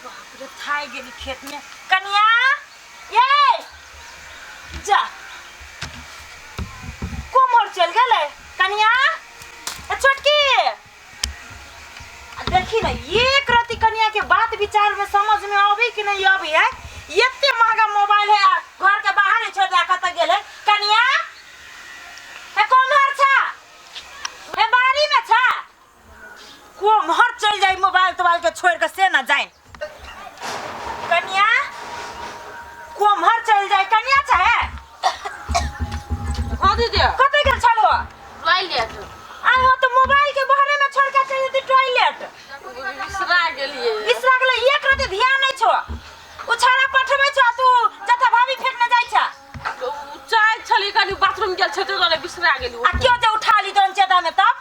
बाप रे, थाकि गेली खेत में। कनिया ये जा, कोमहर चल गेलै कनिया? ए छोटकी, आ देखी ना, एक रति कनिया के बात विचार में समझ में आबी कि नहीं आबी है। एते महंगा मोबाइल है आ घर के बाहर ही छोड़ दे, कतऽ गेलै कनिया? ए कोमहर छा? ए बाड़ी में छा? कोमहर चल जाई मोबाइल तोबाइल के छोड़ के से ना जाए। कनिया कोमहर चल जाई? कनिया चाहे। हाँ दीदी। कतऽ गेल छल हो? टॉयलेट। आइ हो तो मोबाइल के बहरे में छोड़ के चल जेती टॉयलेट। बिसरा गेलिए। बिसरा गेलै, एक रति ध्यान नहीं छो। उ छाड़ा पठबै छो, तू जता भाभी फेंकने जाइ छा। चाय छली, कनी बाथरूम गेल छै, दुआरे बिसरा गेली। आ क्यों जे उठा ली तोन चेता में तब?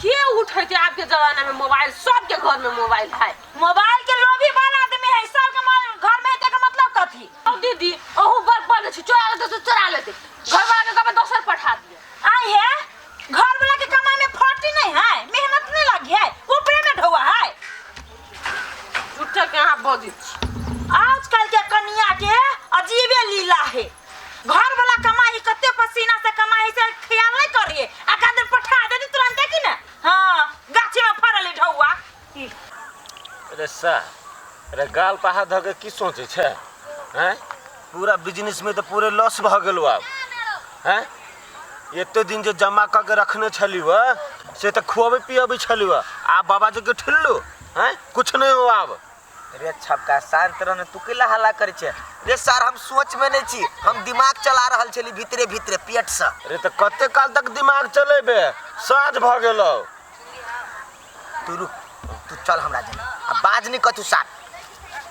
के उठेते? आब के जमाना में मोबाइल, सबके घर में मोबाइल है। मोबाइल के लोभी वाला आदमी है, सबके घर में है के मतलब कथी? औ दीदी, अहू बड़ पढ़ छी, चोरा लेते तो चोरा लेते, घर वाला के कहबे दोसर पठा दिए। आई है घर वाला के कमाई में फटी नहीं है, मेहनत नहीं लगी है, ऊपरे में ढोआ है। झूठा के अहाँ बजै छी। आजकल के कनिया के अजीबे लीला है। घर वाला कमाई कते पसीना से कमाई से ख्याल नहीं करिए, आ कादर पठा दे तुरंत की ना। हाँ, गाछी में फरल ढौआ। अरे सा, अरे गाल पहाड़ धऽ के की सोचै छै हैं? पूरा बिजनेस में तऽ पूरे लॉस भऽ गेलौ आब हैं। एते दिन जे जमा कऽ के रखने छलियौ से तऽ खुअबै पियबै छलियौ, आब बाबाजी के ठिल्लू हैं, कुछ नहि हो आब। रे छपका, शांत रह ने, तू कैला हल्ला करै छै रे सर? हम सोच में नहीं छी, हम दिमाग चला रहल छली भीतरे भीतरे पेट से। अरे तऽ कते काल तक दिमाग चलेबे? साँझ भऽ गेलौ। तू रुक, तू चल हमरा जने, आ बाज नहीं कथू साथ।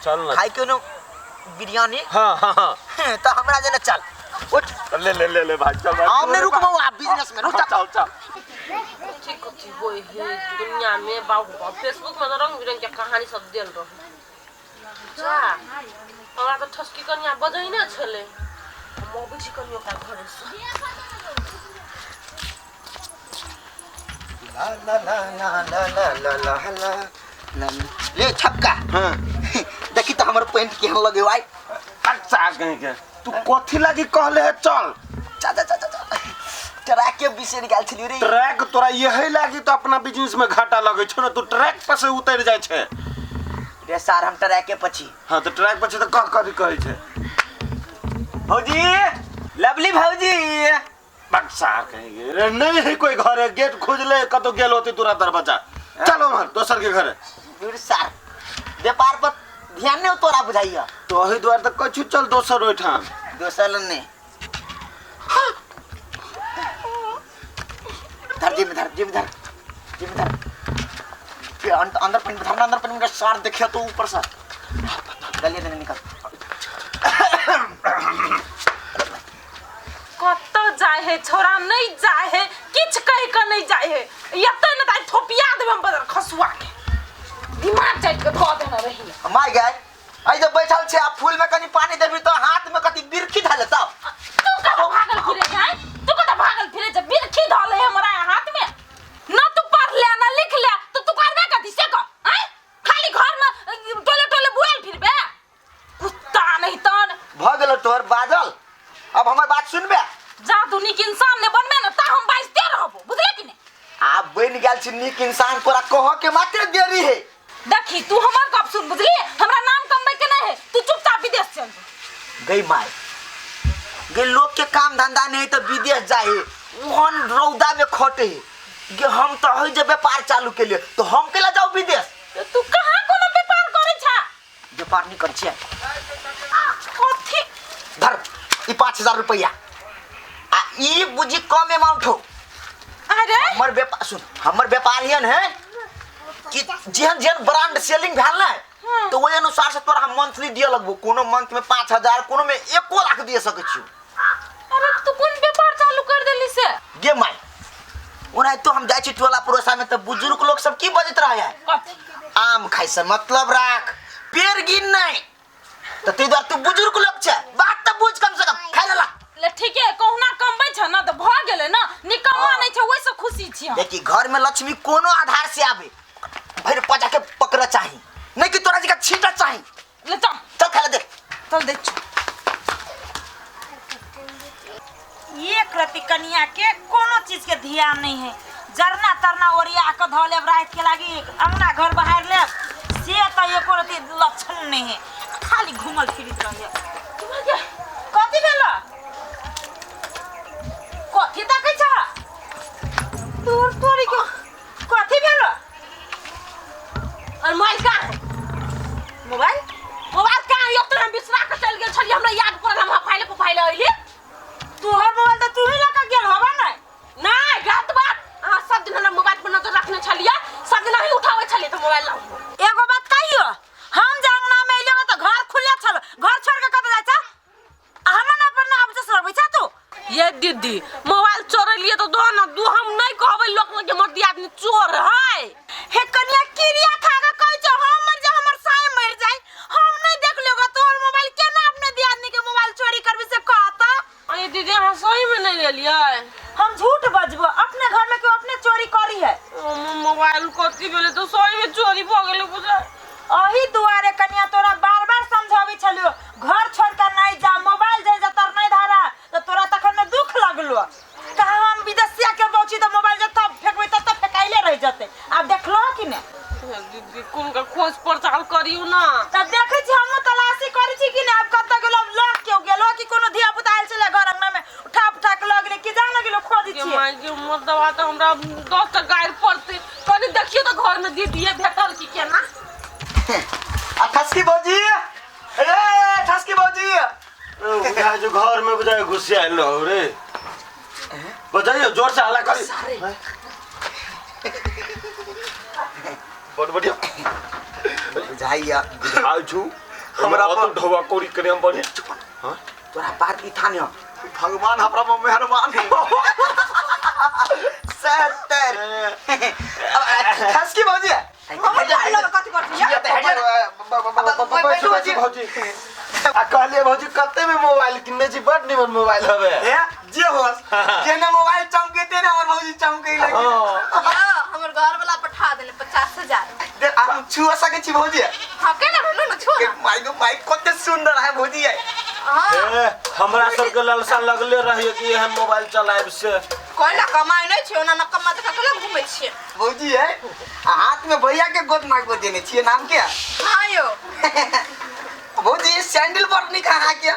चल ना। खाई के नो बिरयानी। हाँ हाँ हाँ। तो हमरा जने चल, उठ। ले ले ले ले भाई, चल भाई। हम नहीं रुकबो आप बिजनेस में, रुक जा। चल चल। कथी कथी होय है दुनिया में, बाप बाप। फेसबुक में तो रंग बिरंग के कहानी सब देल रहे। जा, हमरा तऽ ठसकी कनिया बजैने छलै। हम अबै छी कनि ओकरा घरे से। ला ला ला ला ला ला ला ला ला ला। ले छक्का। हाँ। देखी तो हमर पेंट केहन लगे आई। अच्छा कहीं के तू कथी लागी कहले है चल? चा चा चा चा, ट्रैक के बिसरि गेल छलियो रे। ट्रैक तोरा यही लागी तो अपना बिजनेस में घाटा लगे छौ ने, तू ट्रैक पर से उतर जाइ छै। रे सार, हम ट्रैक के पछी। हाँ, तो ट्रैक पर छै तऽ कह कथी कहै छै। भौजी, लवली भौजी। बक्सा कहीं रे नहीं है कोई घर है, गेट खोज ले, कतौ गेल होते तोरा दरवाजा। चलो उम्हर दोसर के घरे। दूर सार, व्यापार पर ध्यान नहीं तोरा बुझाइया। तो ओही दुआरे तऽ कहै छी चल दोसर ओहिठाम। दोसर ने धर, जिम धर, जिम धर, जिम धर। फिर अंदर पेंट धर ना, अंदर पेंट में सार देखियो तो ऊपर से गलिए देने निकल। कतऽ जाय है छोरा? नहीं जाय है, किछ कहि के नहीं जाय है। एतै ने तऽ थोपिया देबै हम बदर खसुआ के, दिमाग चाटि के धऽ देने रही। My गाय, आई जब बैठल छे आ फूल में कनी पानी देबी तो हाथ में कथी बिरखी धले तब। तू कतऽ भागल फिरे छै? तू कतऽ भागल फिरे छै? बिरखी धऽ ले हमरा हाथ में न। तू पढ़ ले न लिख ले तो तू करबे कथी से कह? आँय, खाली घर में टोले टोले बुआल फिरबे कुत्ता नहीं तन। भ गेलो तोहर बाजल, अब हमर बात सुनबे? जा, तू नीक इंसान ने बनबे ने ता हम बाजते रहबो, बुझले कि नहीं? आब बन गेल छी नीक इंसान, तोरा कह के मात्र देरी है। देखी, तू हमर गप सुन, बुझली? हमरा नाम कमबै के नहीं है, तू चुपचाप विदेश चल जो। गई माय गई, लोग के काम धंधा नहीं तो विदेश जाए, ओहन रौदा में खटे गे। हम तो है जे व्यापार चालू के लिए तो हम केला जाओ विदेश? तो तू कहाँ कोनो व्यापार करे छा? व्यापार नहीं कर छियै। कथी? धर ई 5000 रुपया, आ ई बुझी कम अमाउंट हो। अरे, हमर व्यापार सुन, हमर व्यापार एहन है कि जेहन जेहन ब्रांड सेलिंग भेल ने, तो ओहि अनुसार से तोरा हम मंथली दिए लगबो। कोनो मंथ में 5000, कोनो में 1 लाख दिए सकै छियो। अरे, तू कोन व्यापार चालू कर देली से? गे माय, ओना तो हम जाइ छी टोला पड़ोसा में तऽ बुजुर्ग लोग सब की बजैत रहे है? कथी? आम खाइ से मतलब राख, पेड़ गिन नहीं। तऽ ताहि दुआरे तू बुजुर्ग लोग छै, बात तऽ बुझ कम से कम, खाइ लेला। ले ठीक है, कहुना कमबै छ न तऽ भऽ गेलै न। निकम्मा नहि छै, ओहिसँ खुशी छी हम। देखी, घर में लक्ष्मी कोनो आधार से आवे, भरि पजा के पकड़ चाही, नहीं कि तोरा जगह छीटा चाही। चल दै छी। एक रति कनिया के कोनो चीज के ध्यान नहीं है। जरना तरना ओरिया के धऽ लेब राति के लागी, अंगना घर बहार लेब से तो एको रति लक्षण नहीं है, खाली घूमल फिरत रहे। कथी भेल? कथी तकै छ तोर तोरी के? कथी भेल? और मोबाइल कहाँ है? मोबाइल? मोबाइल कहाँ है? तो हम बिसरा के चल गेल छलियै, हमरा याद पड़ल, हम हफाइले फफाइले अइली। तोहर मोबाइल तऽ तू ही लऽ के गेल होबा ने। नहीं, गलत बात। अहाँ सब दिन हमरा मोबाइल पर नजर रखने छलियै, सब दिन अहीं उठाबै छलियै तऽ मोबाइल लाउ। एगो बात कहियो, हम जे अंगना में एलियो तऽ घर खुले छल, घर छोड़ के कतऽ जाइ छ? आ हमर ना पर ना आब जस लगबै छ तू। ये दीदी, मोबाइल चोरेलियै तऽ दो ना दू, हम नहीं कहबै लोक लग के हमर दियादनी चोर है। हे कनिया, किरिया खा के कहै छौ, हम मर जा, हमर साय मर जाय, हम नहीं देखलियो तोहर मोबाइल। केना अपने दियादनी के मोबाइल चोरी करबी से कहता? अरे दीदी, अहाँ सही में नहीं लेलियै? हम झूठ बजबो? अपने घर में क्यों अपने चोरी करी है? ओ, मोबाइल कथी भेलै तऽ सही में चोरी भऽ गेलै बुझा। अही दुआरे कनिया तोरा बार बार समझाबै छलियो, घर छोड़ के नहीं जा, मोबाइल जे जतर नहीं धारा, तऽ तोरा तखन में दुख लगलो। कहा हम विदेशिया के बौची तऽ मोबाइल जतऽ फेकबै ततऽ फेकाइले रहि जतै। आब देखलो कि ने? दीदी, कोन का खोज पड़ताल करियौ ना। तब देखै छी, हमहूँ तलाशी करै छी कि ने। आब कतऽ गेलो? लऽ के गेलो कि कोनो धिया पुता आयल छलै घर अंगना में, उठा उठा के लऽ गेलै कि जान गेलो, खोजै के छियै। माय के मर्दवा, तऽ हमरा 10 टा गारि पड़तै। कनि देखियौ तऽ घर में दीदी भेटल कि केना। आ ठसकी भौजी, ए ठसकी भौजी। बुझाइ जो घर में बुझाइ घुसि आयल रहो रे। बजाइयो जोर से, हल्ला करी। बड़ बढ़िया। बुझाइया। बुझाइ छु। हमरा हमरा पर- तो ढोवा कोरी करे हम बढ़िया। हाँ। तोरा बात ई था ने, भगवान हमरा पर मेहरबान है। 70 ठसकी भौजी। हमर मोबाइल लऽ कऽ कथी करती? बैठू भौजी। भौजी, आ कहलिए भौजी, कते में मोबाइल किनने छी? बड़ निमन मोबाइल हवे। ए जे होस जेने मोबाइल चमकेते ने, हमर भौजी चमके लगे। हाँ। हमर घर वाला पठा देने 50,000। दे, आ हम छुआ सके छी भौजी? हाँ, केना भेलो ने, छो ना। माय गो माय, कते सुंदर है भौजी है। हाँ। ए, हमरा सबके लालसा लगले रहिए कि एहन मोबाइल चलायब से। कोइला कमाइ नहि छै, ओना न कमा तऽ ककरा घुमै छियै। भौजी है, आ हाथ में भैया के गोद मांगो देने छिए नाम के। हाँ यौ। भौजी, सैंडल पर नहीं खा के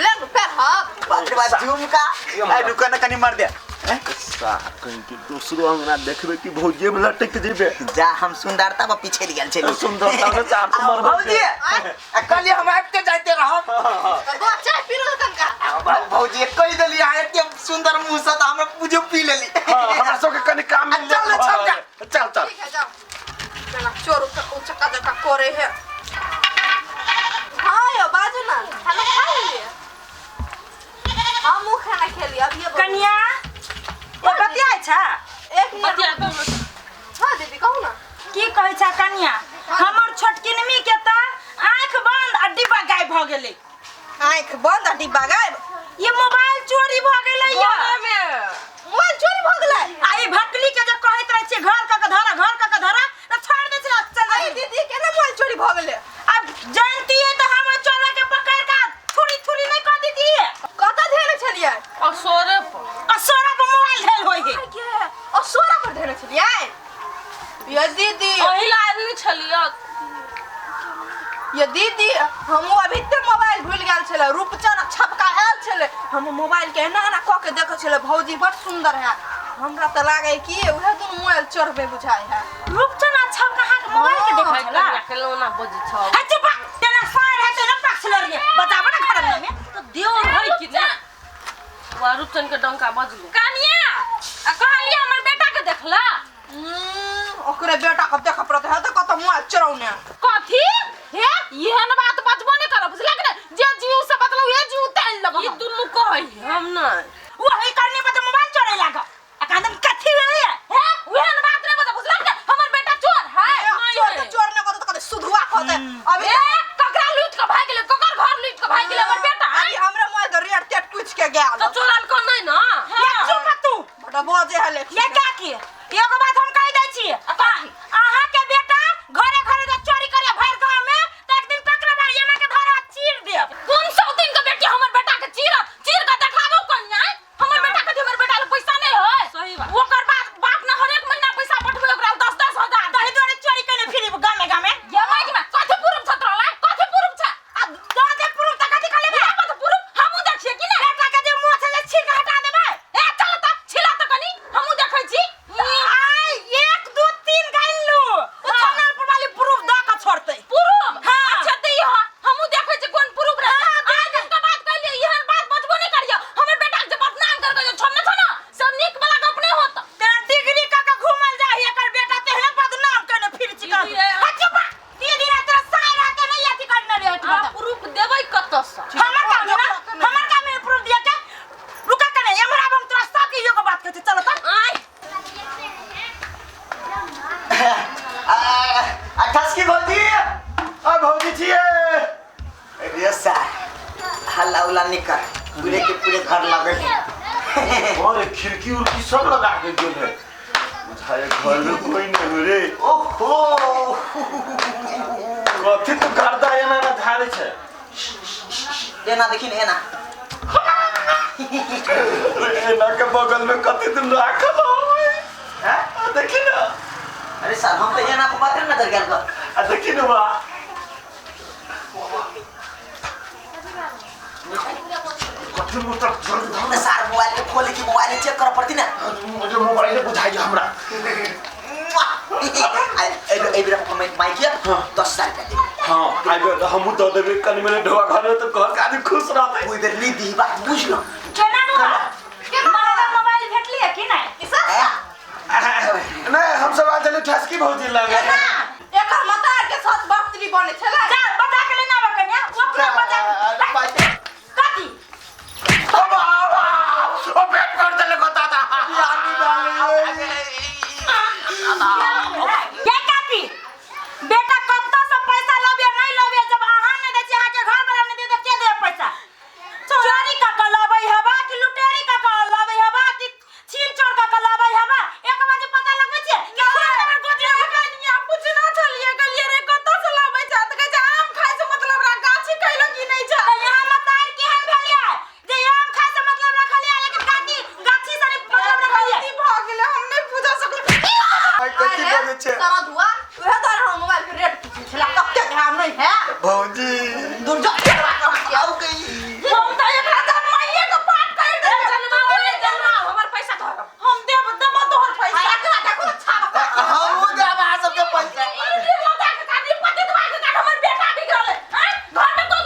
ले न पैर हब। बाप रे बाप, झुमका। ए रुको ना कनी, मार दे। कहीं कि दूसरो अंगना देखबे कि भौजी में लटक जेबे। जा, हम सुंदरता पर पीछे गेल छली। सुंदरता में चार तो मरबे। भौजी, आ कहलिए हम आबिते जाइते रहब। दो चाय पी लो तनका। भौजी, कहि देली अहाँ एते सुंदर मुंह से तऽ हमरा पूजो पी लेली। हाँ, हमरा सबके कनी काम मिल। चल, चल, चल चल चल। ठीक है, जाओ। जेना चोर उचक्का जका करे है। हाँ यौ, बाजू ना। खाना खा लेलियै? हमहूँ खाना खेलियै अभिये। कनिया, ओ बतियाइ छ? एक मिनट। बतिया दो। हाँ दीदी, कहू ना। की कहै छ कनिया, हमर छोटकिनमी के तऽ आँखि बंद आ डिब्बा गायब भऽ गेलै। आँखि बंद आ डिब्बा गायब? ये मोबाइल चोरी भऽ गेलै ये। में मोबाइल चोरी भऽ गेलै? आ ई भकली के जे कहैत रहै छियै घर कऽ के धरा, घर कऽ के धरा, तऽ छोड़ि दै छै, चल अरे जाइ। दीदी, केना मोबाइल चोरी भऽ गेलै? आब जानतियै तऽ हम ओहि चोरवा के पकड़ि कऽ थुरी थुरी नहि कऽ दितियै। कतऽ धेने छलियै? असोरे पर। आ सोरा पर मोबाइल धेल होइ है। के असोरा पर धेने छलियै ये दीदी? ओहि ला आदमी छलियै। ये दीदी, हमहूँ अभी ते मोबाइल भूलि गेल छलै। रूपचन छपका आयल छलै, हम मोबाइल के एना एना कऽ के देखै छलै। भौजी, बड़ सुंदर है। हमरा तऽ लागै कि उएह दुनू मोबाइल चोरबै बुझाइ है। रूपचन आ छपका अहाँके मोबाइल के देखै छला? कनिया के लोना बजै छौ। हे चुप, तेना सार है तेना पक्ष लड़िए बताबो ना घर में। तऽ देवर है कि ने वा रूपचन के डंका बजलै। कनिया, आ कहलियै हमर बेटा के देखला? ओकरे बेटा के देखऽ पड़त है तऽ कतऽ मोबाइल चोरौने। कथी हे? एहन बात बजबो नहि करब, बुझला कि नहि? जे जीव से बतलौ हे जीव तानि लेब। ई दुनू कहै हम नहि। वही करने पर तो मोबाइल चोरे लागा आ कांदम कथी भेलै है? हे, ओहन बात नहि बजब, बुझला कि नहि? हमर बेटा चोर है? चोर के चोर नहि कहतै तऽ कहतै सुधुआ कहतै। अभी ए, ककरा लूटि के भागि गेलै? ककर घर लूटि के भागि गेलै हमर बेटा? अभी हमरा मोबाइल के रेट तेट पूछि के गेल। तऽ चोरल को नहि ने? ये चुप तू। बड़ा बजे है ले। ये काकी, एगो बात हम कहि दै छी, अहाँ के बेटा घरे घरे जे चोरी करे भरि गाँव में, तऽ एक दिन ककरा बार एना के धरा चीर देब। पड़तै। प्रूफ? हाँ। अच्छा त ई हमहु देखै छी कोन प्रूफ रहे। आज हम के बात कहलिए, एहन बात बजबो नहीं करियो। हमर बेटा के जे बदनाम कर के जे छोड़ने छ ना, सब नीक वाला गप नहीं होत। तेरा डिग्री क के घूमल जाही, एकर बेटा तेहने बदनाम कने फिर चिका। दीदी, ए- हट चुप, दीदी रे तोरा साय रहते नहीं अथी करने रे हट आ बता। प्रूफ देबै कत से? हमर काम है ना, हमर काम है प्रूफ दिया के। रुका कने एमरा हम तोरा सब के यो बात कहते चल त। आय ठसकी भौजी, आ भौजी छियै। रे सार हल्ला उल्ला नहीं कर, पूरे के पूरे घर लगे। अरे खिड़की उड़की सब लगा के गेल है, बुझाए घर में कोई नहीं हो रे। ओहो कथी तू गर्दा एना ना धारे छै? एना देखिन एना। अरे एना के बगल में कथी तुम राखल हो? हैं? आ देखी ना। अरे सार हम तो एना को मात्र नजर गेल ग। आ देखी ना बा कथी मुतर हम सार मोबाइल के खोले की मोबाइल चेक कर पड़ती ना। मुझे मोबाइल बुझाई हमरा। ए बेरा कमेंट माइक 10,000 रुपया दे। हाँ आई हमू दऽ देबै कनी मनी ढोआ घर में तो घर के आदमी खुश रहतै। ओइ बेर नहीं दी बात बुझलो। केना नुआ महंगा मोबाइल भेटली है कि नहीं? नहीं हम सब आज चले ठसकी भौजी लगे। एकर मतार के साथ बापत्री बने छलै। जा बजा के लेना बा कन्या, वो अपना बजा कथी? ओ पेट कर देले को दादा। ये काकी बेटा कत्ता से पैसा लबे नहीं लबे, जब अहाँ नहीं दै छी, अहाँ के घर वाला नहीं दे त के दे पैसा? चोरी का का लबै हबा कि लुटेरी का का लबै हबा कि छीन चोर का का लबै हबा? एक बजे पता लगबै छै कि खुद हमर गोदी में कनिया पूछना छलिए कहलिए रे कत से लाबै छै? त कहै छै आम खाइ से मतलब राख, गाछी खैलो की नहीं छै। त यहाँ मतार केहन भेलियै जे आम खाइ से मतलब रखलियै, लेकिन गाछी गाछी से नहीं मतलब रखलियै। गलती भ गेलै, हम नहीं पूछ सकलिए। कथी बजै छै? सारा धुआ उहे तार हम मोबाइल के रेट पूछै छला, कते ध्यान नहीं है भौजी दूर जो आउ गई। हम त एकरा जनमाइए के पाप कर दे। जनमाओ ले जनमाओ, हमर पैसा धर। हम देब देब तोहर पैसा। एकरा देखो छाप हमहू देब अहाँ सबके पैसा। ई गिरलो जाके काटी पति दबा के काट, हमर बेटा बिगड़ल हैं घर में कोई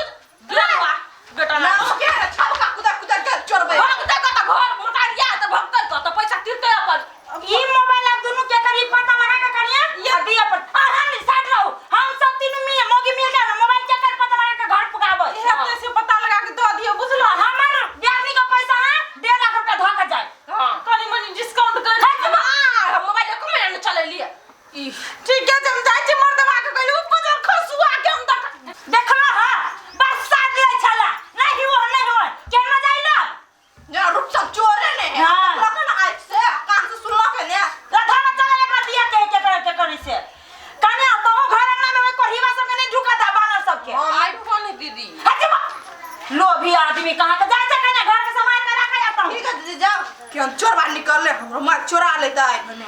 गिरलवा बेटा ना ना के छाप का कुदा कुदा के चोरबै। भगते कत घर मोटारिया त भगते कत पैसा तिरते अपन। ई मोबाइल आप दोनों के करी पता लगा के करिए या दिया पर अहाँ नहीं साइड रहो, हम सब तीनों मिल मोगी मिल के ना मोबाइल के कर पता लगा के घर पुगाबै। हेते से पता लगा के दऽ दियो बुझलो। हमर आदमी का पैसा है 1.5 लाख रुपया धो के जाए। हां कनी मनी डिस्काउंट कर आ हम मोबाइल को महीना न चलेलिए। ई ठीक है, हम जाइ छी मर्दवा के कहलु ऊपर खसुआ के हम देख देखला हां बस साथ ले छला नहीं हो नहीं हो के मजा आइला जा रुक सब चोरे ने है। हाँ। लगा ना आज से कान से सुनलो के ने राधा में चला एकरा दिया के के करे के करी से कन्या तो घर अंगना में ओइ कोढ़ीवा सब के नहीं ढुका दा बानर सब के। आईफोन दीदी। हट जा लोभी आदमी कहां के जा जा कन्या घर के सामान में रखा जाता हूं। ठीक है दीदी जाओ कि हम चोरबा निकल ले, हमरो मार चोरा लेता है मने।